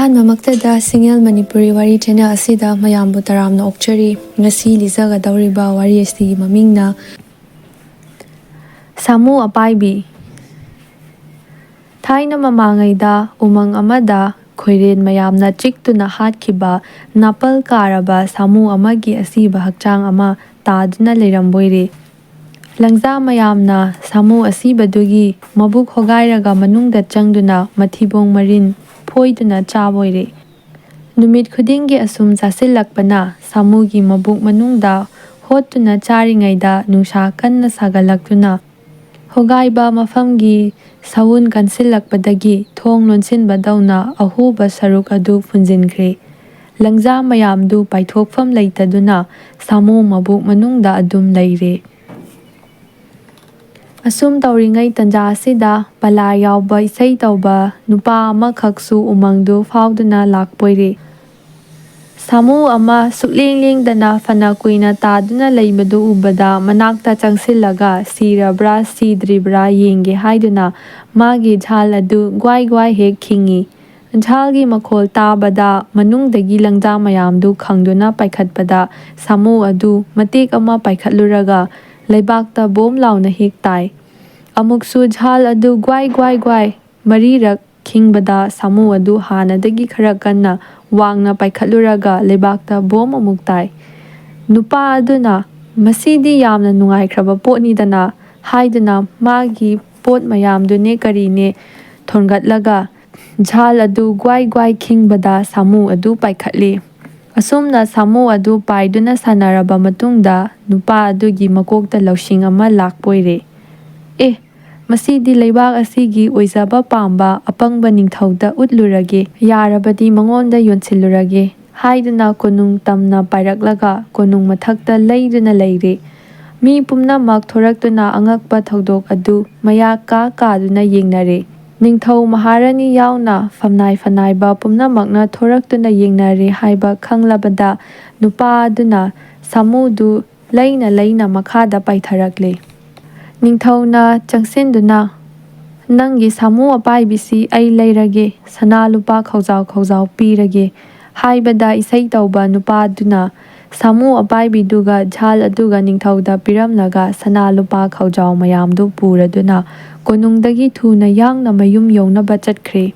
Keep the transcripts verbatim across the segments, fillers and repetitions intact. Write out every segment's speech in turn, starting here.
ꯑꯍꯥꯟꯕꯃꯛꯇꯗ ꯁꯤꯡꯉꯦꯜ ꯃꯅꯤꯄꯨꯔꯤ ꯋꯥꯔꯤ ꯆꯦꯅꯦꯜ ꯑꯁꯤꯗ ꯃꯌꯥꯝꯕꯨ ꯇꯔꯥꯝꯅ ꯑꯣꯛꯆꯔꯤ꯫ ꯉꯁꯤ ꯂꯤꯖꯒꯗꯧꯔꯤꯕ ꯋꯥꯔꯤ ꯑꯁꯤꯒꯤ ꯃꯃꯤꯡꯅ ꯁꯥꯃꯨ ꯑꯄꯥꯏꯕꯤ꯫ ꯊꯥꯏꯅ ꯃꯃꯥꯡꯉꯩꯗ ꯎꯃꯪ ꯑꯃꯗ ꯈꯣꯏꯔꯦꯟ ꯃꯌꯥꯝꯅ ꯆꯤꯛꯇꯨꯅ ꯍꯥꯠꯈꯤꯕ ꯅꯥꯄꯜ ꯀꯥꯔꯕ ꯁꯥꯃꯨ ꯑꯃꯒꯤ ꯑꯁꯤꯕ ꯍꯛꯆꯥꯡ ꯑꯃ ꯇꯥꯗꯨꯅ ꯂꯩꯔꯝꯕꯣꯏꯔꯦ꯫ ꯂꯪꯖꯥ ꯃꯌꯥꯝꯅ ꯁꯥꯃꯨ ꯑꯁꯤꯕꯗꯨꯒꯤ ꯃꯕꯨꯛ ꯍꯣꯒꯥꯏꯔꯒ ꯃꯅꯨꯡꯗ ꯆꯪꯗꯨꯅ ꯃꯊꯤꯕꯣꯡ ꯃꯔꯤꯟ ꯐꯣꯏꯗꯨꯅ ꯆꯥꯕꯣꯏꯔꯦ꯫ ꯅꯨꯃꯤꯠ ꯈꯨꯗꯤꯡꯒꯤ ꯑꯁꯨꯝ ꯆꯥꯁꯤꯜꯂꯛꯄꯅ ꯁꯥꯃꯨꯒꯤ ꯃꯕꯨꯛ ꯃꯅꯨꯡꯗ ꯍꯣꯠꯇꯨꯅ ꯆꯥꯔꯤꯉꯩꯗ ꯅꯨꯡꯁꯥ ꯀꯟꯅ ꯁꯥꯒꯠꯂꯛꯇꯨꯅ ꯍꯣꯒꯥꯏꯕ ꯃꯐꯝꯒꯤ ꯁꯎꯟ ꯀꯟꯁꯤꯜꯂꯛꯄꯗꯒꯤ ꯊꯣꯡ ꯂꯣꯟꯁꯤꯟꯕꯗꯧꯅ ꯑꯍꯣꯕ ꯁꯔꯨꯛ ꯑꯗꯨ ꯐꯨꯟꯖꯤꯟꯈ꯭ꯔꯦ꯫ ꯂꯪꯖꯥ ꯃꯌꯥꯝꯗꯨ ꯄꯥꯏꯊꯣꯛꯐꯝ ꯂꯩꯇꯗꯨꯅ ꯁꯥꯃꯨ ꯃꯕꯨꯛ ꯃꯅꯨꯡꯗ ꯑꯗꯨꯝ ꯂꯩꯔꯦ꯫ ꯑꯁꯨꯝ ꯇꯧꯔꯤꯉꯩ ꯇꯟꯖꯥ ꯑꯁꯤꯗ ꯄꯂꯥ ꯌꯥꯎꯕ ꯏꯁꯩ ꯇꯧꯕ ꯅꯨꯄꯥ ꯑꯃꯈꯛꯁꯨ ꯎꯃꯪꯗꯨ ꯐꯥꯎꯗꯨꯅ ꯂꯥꯛꯄꯣꯏꯔꯦ꯫ ꯁꯥꯃꯨ ꯑꯃ ꯁꯨꯛꯂꯦꯡ ꯂꯦꯡꯗꯅ ꯐꯅ ꯀꯨꯏꯅ ꯇꯥꯗꯨꯅ ꯂꯩꯕꯗꯨ ꯎꯕꯗ ꯃꯅꯥꯛꯇ ꯆꯪꯁꯤꯜꯂꯒ ꯁꯤꯔꯕ꯭ꯔꯥ ꯁꯤꯗ꯭ꯔꯤꯕ꯭ꯔꯥ ꯌꯦꯡꯒꯦ ꯍꯥꯏꯗꯨꯅ ꯃꯥꯒꯤ ꯖꯥꯜ ꯑꯗꯨ ꯒ꯭ꯋꯥꯏ ꯒ꯭ꯋꯥꯏ ꯍꯦꯛ ꯈꯤꯡꯏ꯫ ꯖꯥꯜꯒꯤ ꯃꯈꯣꯜ ꯇꯥꯕꯗ ꯃꯅꯨꯡꯗꯒꯤ ꯂꯪꯖꯥ ꯃꯌꯥꯝꯗꯨ ꯈꯪꯗꯨꯅ ꯄꯥꯏꯈꯠꯄꯗ ꯁꯥꯃꯨ ꯑꯗꯨ ꯃꯇꯦꯛ ꯑꯃ ꯄꯥꯏꯈꯠꯂꯨꯔꯒ ꯂꯩꯕꯥꯛꯇ ꯕꯣꯝ ꯂꯥꯎꯅ ꯍꯦꯛ ꯇꯥꯏ꯫ ꯑꯃꯨꯛꯁꯨ ꯖꯥꯜ ꯑꯗꯨ ꯒ꯭ꯋꯥꯏ ꯒ꯭ꯋꯥꯏ ꯒ꯭ꯋꯥꯏ ꯃꯔꯤꯔꯛ ꯈꯤꯡꯕꯗ ꯁꯥꯃꯨ ꯑꯗꯨ ꯍꯥꯟꯅꯗꯒꯤ ꯈꯔ ꯀꯟꯅ ꯋꯥꯡꯅ ꯄꯥꯏꯈꯠꯂꯨꯔꯒ ꯂꯩꯕꯥꯛꯇ ꯕꯣꯝ ꯑꯃꯨꯛ ꯇꯥꯏ꯫ ꯅꯨꯄꯥ ꯑꯗꯨꯅ "ꯃꯁꯤꯗꯤ ꯌꯥꯝꯅ ꯅꯨꯡꯉꯥꯏꯈ꯭ꯔꯕ ꯄꯣꯠꯅꯤꯗꯅ" ꯍꯥꯏꯗꯨꯅ ꯃꯥꯒꯤ ꯄꯣꯠ ꯃꯌꯥꯝꯗꯨꯅꯦ ꯀꯔꯤꯅꯦ ꯊꯣꯟꯒꯠꯂꯒ ꯖꯥꯜ ꯑꯗꯨ ꯒ꯭ꯋꯥꯏ ꯒ꯭ꯋꯥꯏ ꯈꯤꯡꯕꯗ ꯁꯥꯃꯨ ꯑꯗꯨ ꯄꯥꯏꯈꯠꯂꯤ꯫ ꯑꯁꯨꯝꯅ ꯁꯥꯃꯨ ꯑꯗꯨ ꯄꯥꯏꯗꯨꯅ ꯁꯥꯟꯅꯔꯕ ꯃꯇꯨꯡꯗ ꯅꯨꯄꯥ ꯑꯗꯨꯒꯤ ꯃꯀꯣꯛꯇ ꯂꯧꯁꯤꯡ ꯑꯃ ꯂꯥꯛꯄꯣꯏꯔꯦ꯫ "ꯑꯦ, ꯃꯁꯤꯗꯤ ꯂꯩꯕꯥꯛ ꯑꯁꯤꯒꯤ ꯑꯣꯏꯖꯕ ꯄꯥꯝꯕ ꯑꯄꯪꯕ ꯅꯤꯡꯊꯧꯗ ꯎꯠꯂꯨꯔꯒꯦ꯫ ꯌꯥꯔꯕꯗꯤ ꯃꯉꯣꯟꯗ ꯌꯣꯟꯁꯤꯜꯂꯨꯔꯒꯦ" ꯍꯥꯏꯗꯨꯅ ꯀꯣꯅꯨꯡ ꯇꯝꯅ ꯄꯥꯏꯔꯛꯂꯒ ꯀꯣꯅꯨꯡ ꯃꯊꯛꯇ ꯂꯩꯗꯨꯅ ꯂꯩꯔꯦ꯫ ꯃꯤ ꯄꯨꯝꯅꯃꯛ ꯊꯣꯔꯛꯇꯨꯅ ꯑꯉꯛꯄ ꯊꯧꯗꯣꯛ ꯑꯗꯨ ꯃꯌꯥ ꯀꯥ ꯀꯥꯗꯨꯅ ꯌꯦꯡꯅꯔꯦ꯫ ꯅꯤꯡꯊꯧ ꯃꯍꯥꯔꯥꯅꯤ ꯌꯥꯎꯅ ꯐꯝꯅꯥꯏ ꯐꯅꯥꯏꯕ ꯄꯨꯝꯅꯃꯛꯅ ꯊꯣꯔꯛꯇꯨꯅ ꯌꯦꯡꯅꯔꯦ ꯍꯥꯏꯕ ꯈꯪꯂꯕꯗ ꯅꯨꯄꯥ ꯑꯗꯨꯅ ꯁꯥꯃꯨꯗꯨ ꯂꯩꯅ ꯂꯩꯅ ꯃꯈꯥꯗ ꯄꯥꯏꯊꯔꯛꯂꯦ꯫ ꯅꯤꯡꯊꯧꯅ ꯆꯪꯁꯤꯟꯗꯨꯅ "ꯅꯪꯒꯤ ꯁꯥꯃꯨ ꯑꯄꯥꯏꯕꯤꯁꯤ ꯑꯩ ꯂꯩꯔꯒꯦ, ꯁꯅꯥ ꯂꯨꯄꯥ ꯈꯧꯖꯥꯎ ꯈꯧꯖꯥꯎ ꯄꯤꯔꯒꯦ" ꯍꯥꯏꯕꯗ, ꯏꯁꯩ ꯇꯧꯕ ꯅꯨꯄꯥꯗꯨꯅ ꯁꯥꯃꯨ ꯑꯄꯥꯏꯕꯤꯗꯨꯒ ꯖꯥꯜ ꯑꯗꯨꯒ ꯅꯤꯡꯊꯧꯗ ꯄꯤꯔꯝꯂꯒ, ꯁꯅꯥ ꯂꯨꯄꯥ ꯈꯧꯖꯥꯎ ꯃꯌꯥꯝꯗꯨ ꯄꯨꯔꯗꯨꯅ ꯀꯣꯅꯨꯡꯗꯒꯤ ꯊꯨꯅ ꯌꯥꯡꯅ ꯃꯌꯨꯝ ꯌꯧꯅꯕ ꯆꯠꯈ꯭ꯔꯦ꯫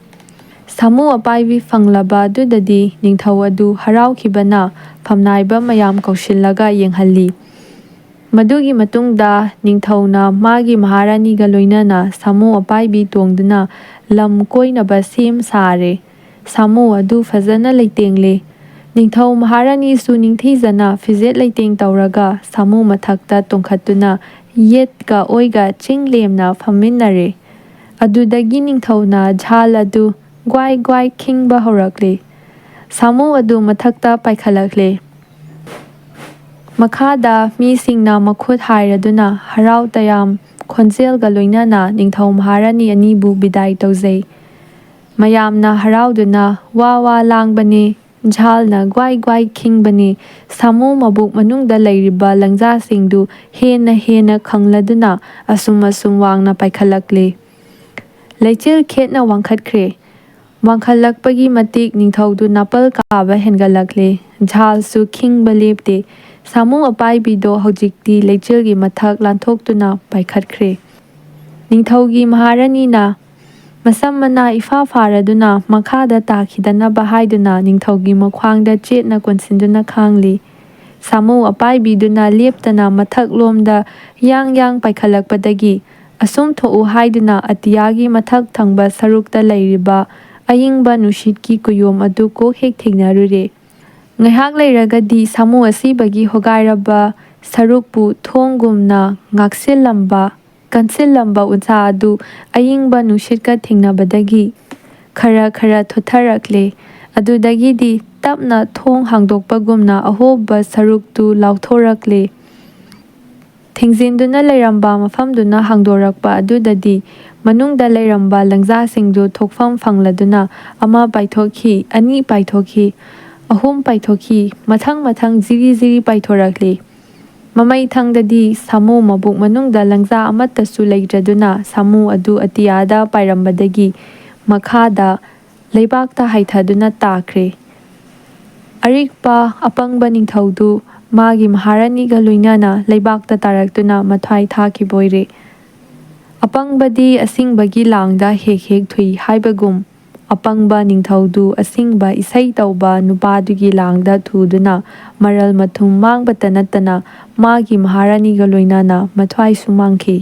ꯁꯥꯃꯨ ꯑꯄꯥꯏꯕꯤ ꯐꯪꯂꯕ ꯑꯗꯨꯗꯗꯤ, ꯅꯤꯡꯊꯧ ꯑꯗꯨ ꯍꯔꯥꯎꯈꯤꯕꯅ ꯐꯝꯅꯥꯏꯕ ꯃꯌꯥꯝ ꯀꯧꯁꯤꯜꯂꯒ ꯌꯦꯡꯍꯜꯂꯤ꯫ ꯃꯗꯨꯒꯤ ꯃꯇꯨꯡꯗ ꯅꯤꯡꯊꯧꯅ ꯃꯥꯒꯤ ꯃꯍꯥꯔꯥꯅꯤꯒ ꯂꯣꯏꯅꯅ ꯁꯥꯃꯨ ꯑꯄꯥꯏꯕꯤ ꯇꯣꯡꯗꯨꯅ ꯂꯝ ꯀꯣꯏꯅꯕ ꯁꯦꯝ ꯁꯥꯔꯦ꯫ ꯁꯥꯃꯨ ꯑꯗꯨ ꯐꯖꯅ ꯂꯩꯇꯦꯡꯂꯦ꯫ ꯅꯤꯡꯊꯧ ꯃꯍꯥꯔꯥꯅꯤꯁꯨ ꯅꯤꯡꯊꯤꯖꯅ ꯐꯤꯖꯦꯠ ꯂꯩꯇꯦꯡ ꯇꯧꯔꯒ ꯁꯥꯃꯨ ꯃꯊꯛꯇ ꯇꯣꯡꯈꯠꯇꯨꯅ ꯌꯦꯠꯀ ꯑꯣꯏꯒ ꯆꯤꯡ ꯂꯦꯝꯅ ꯐꯝꯃꯤꯟꯅꯔꯦ꯫ ꯑꯗꯨꯗꯒꯤ ꯅꯤꯡꯊꯧꯅ ꯖꯥꯜ ꯑꯗꯨ ꯒ꯭ꯋꯥꯏ ꯒ꯭ꯋꯥꯏ ꯈꯤꯡꯕ ꯍꯧꯔꯛꯂꯦ꯫ ꯁꯥꯃꯨ ꯑꯗꯨ ꯃꯊꯛꯇ ꯄꯥꯏꯈꯠꯂꯛꯂꯦ꯫ ꯃꯈꯥꯗ ꯃꯤꯁꯤꯡꯅ ꯃꯈꯨꯠ ꯍꯥꯏꯔꯗꯨꯅ ꯍꯔꯥꯎ ꯇꯌꯥꯝ ꯈꯣꯟꯖꯦꯜꯒ ꯂꯣꯏꯅꯅ ꯅꯤꯡꯊꯧ ꯃꯍꯥꯔꯥꯅꯤ ꯑꯅꯤꯕꯨ ꯕꯤꯗꯥꯏ ꯇꯧꯖꯩ꯫ ꯃꯌꯥꯝꯅ ꯍꯔꯥꯎꯗꯨꯅ ꯋꯥ ꯋꯥ ꯂꯥꯡꯕꯅꯤ, ꯖꯥꯜꯅ ꯒ꯭ꯋꯥꯏ ꯒ꯭ꯋꯥꯏ ꯈꯤꯡꯕꯅꯤ, ꯁꯥꯃꯨ ꯃꯕꯨꯛ ꯃꯅꯨꯡꯗ ꯂꯩꯔꯤꯕ ꯂꯪꯖꯥꯁꯤꯡꯗꯨ ꯍꯦꯟꯅ ꯍꯦꯟꯅ ꯈꯪꯂꯗꯨꯅ ꯑꯁꯨꯝ ꯑꯁꯨꯝ ꯋꯥꯡꯅ ꯄꯥꯏꯈꯠꯂꯛꯂꯤ꯫ ꯂꯩꯆꯤꯜ ꯈꯦꯠꯅ ꯋꯥꯡꯈꯠꯈ꯭ꯔꯦ꯫ ꯋꯥꯡꯈꯠꯂꯛꯄꯒꯤ ꯃꯇꯤꯛ ꯅꯤꯡꯊꯧꯗꯨ ꯅꯥꯄꯜ ꯀꯥꯕ ꯍꯦꯟꯒꯠꯂꯛꯂꯦ꯫ ꯖꯥꯜꯁꯨ ꯈꯤꯡꯕ ꯂꯦꯞꯇꯦ꯫ ꯁꯥꯃꯨ ꯑꯄꯥꯏꯕꯤꯗꯣ ꯍꯧꯖꯤꯛꯇꯤ ꯂꯩꯆꯤꯜꯒꯤ ꯃꯊꯛ ꯂꯥꯟꯊꯣꯛꯇꯨꯅ ꯄꯥꯏꯈꯠꯈ꯭ꯔꯦ꯫ ꯅꯤꯡꯊꯧꯒꯤ ꯃꯍꯥꯔꯥꯅꯤꯅ ꯃꯁꯝ ꯃꯅꯥ ꯏꯐꯥ ꯐꯥꯔꯗꯨꯅ ꯃꯈꯥꯗ ꯇꯥꯈꯤꯗꯅꯕ ꯍꯥꯏꯗꯨꯅ ꯅꯤꯡꯊꯧꯒꯤ ꯃꯈ꯭ꯋꯥꯡꯗ ꯆꯦꯠꯅ ꯀꯣꯟꯁꯤꯟꯗꯨꯅ ꯈꯥꯡꯂꯤ꯫ ꯁꯥꯃꯨ ꯑꯄꯥꯏꯕꯤꯗꯨꯅ ꯂꯦꯞꯇꯅ ꯃꯊꯛꯂꯣꯝꯗ ꯌꯥꯡ ꯌꯥꯡ ꯄꯥꯏꯈꯠꯂꯛꯄꯗꯒꯤ, "ꯑꯁꯨꯝ ꯊꯣꯛꯎ" ꯍꯥꯏꯗꯨꯅ ꯑꯇꯤꯌꯥꯒꯤ ꯃꯊꯛ ꯊꯪꯕ ꯁꯔꯨꯛꯇ ꯂꯩꯔꯤꯕ ꯑꯏꯪꯕ ꯅꯨꯡꯁꯤꯠꯀꯤ ꯀꯨꯌꯣꯝ ꯑꯗꯨ ꯀꯣꯛ ꯍꯦꯛ ꯊꯦꯡꯅꯔꯨꯔꯦ꯫ ꯉꯥꯏꯍꯥꯛ ꯂꯩꯔꯒꯗꯤ ꯁꯥꯃꯨ ꯑꯁꯤꯕꯒꯤ ꯍꯣꯒꯥꯏꯔꯕ ꯁꯔꯨꯛꯄꯨ ꯊꯣꯡꯒꯨꯝꯅ ꯉꯥꯛꯁꯤꯜꯂꯝꯕ, ꯀꯟꯁꯤꯜꯂꯝꯕ ꯎꯟꯁꯥ ꯑꯗꯨ ꯑꯏꯪꯕ ꯅꯨꯡꯁꯤꯠꯀ ꯊꯦꯡꯅꯕꯗꯒꯤ ꯈꯔ ꯈꯔ ꯊꯣꯠꯊꯔꯛꯂꯦ꯫ ꯑꯗꯨꯗꯒꯤꯗꯤ ꯇꯞꯅ ꯊꯣꯡ ꯍꯥꯡꯗꯣꯛꯄꯒꯨꯝꯅ ꯑꯍꯣꯕ ꯁꯔꯨꯛꯇꯨ ꯂꯥꯎꯊꯣꯔꯛꯂꯦ꯫ ꯊꯤꯡꯖꯤꯟꯗꯨꯅ ꯂꯩꯔꯝꯕ ꯃꯐꯝꯗꯨꯅ ꯍꯥꯡꯗꯣꯔꯛꯄ ꯑꯗꯨꯗꯗꯤ ꯃꯅꯨꯡꯗ ꯂꯩꯔꯝꯕ ꯂꯪꯖꯥꯁꯤꯡꯗꯨ ꯊꯣꯛꯐꯝ ꯐꯪꯂꯗꯨꯅ ꯑꯃ ꯄꯥꯏꯊꯣꯛꯈꯤ, ꯑꯅꯤ ꯄꯥꯏꯊꯣꯛꯈꯤ, ꯑꯍꯨꯝ ꯄꯥꯏꯊꯣꯛꯈꯤ, ꯃꯊꯪ ꯃꯊꯪ ꯖꯤꯔꯤ ꯖꯤꯔꯤ ꯄꯥꯏꯊꯣꯔꯛꯂꯤ꯫ ꯃꯃꯩꯊꯪꯗꯗꯤ ꯁꯥꯃꯨ ꯃꯕꯨꯛ ꯃꯅꯨꯡꯗ ꯂꯪꯖꯥ ꯑꯃꯠꯇꯁꯨ ꯂꯩꯇ꯭ꯔꯗꯨꯅ ꯁꯥꯃꯨ ꯑꯗꯨ ꯑꯇꯤꯌꯥꯗ ꯄꯥꯏꯔꯝꯕꯗꯒꯤ ꯃꯈꯥꯗ ꯂꯩꯕꯥꯛꯇ ꯍꯥꯏꯊꯗꯨꯅ ꯇꯥꯈ꯭ꯔꯦ꯫ ꯑꯔꯤꯛꯄ ꯑꯄꯪꯕ ꯅꯤꯡꯊꯧꯗꯨ ꯃꯥꯒꯤ ꯃꯍꯥꯔꯥꯅꯤꯒ ꯂꯣꯏꯅꯅ ꯂꯩꯕꯥꯛꯇ ꯇꯥꯔꯛꯇꯨꯅ ꯃꯊ꯭ꯋꯥꯏ ꯊꯥꯈꯤꯕ ꯑꯣꯏꯔꯦ꯫ ꯑꯄꯪꯕꯗꯤ ꯑꯁꯤꯡꯕꯒꯤ ꯂꯥꯡꯗ ꯍꯦꯛ ꯍꯦꯛ ꯊꯨꯏ ꯍꯥꯏꯕꯒꯨꯝ, ꯑꯄꯪꯕ ꯅꯤꯡꯊꯧꯗꯨ ꯑꯁꯤꯡꯕ ꯏꯁꯩ ꯇꯧꯕ ꯅꯨꯄꯥꯗꯨꯒꯤ ꯂꯥꯡꯗ ꯊꯨꯗꯨꯅ ꯃꯔꯜ ꯃꯊꯨꯝ ꯃꯥꯡꯕꯇ ꯅꯠꯇꯅ ꯃꯥꯒꯤ ꯃꯍꯥꯔꯥꯅꯤꯒ ꯂꯣꯏꯅꯅ ꯃꯊ꯭ꯋꯥꯏꯁꯨ ꯃꯥꯡꯈꯤ꯫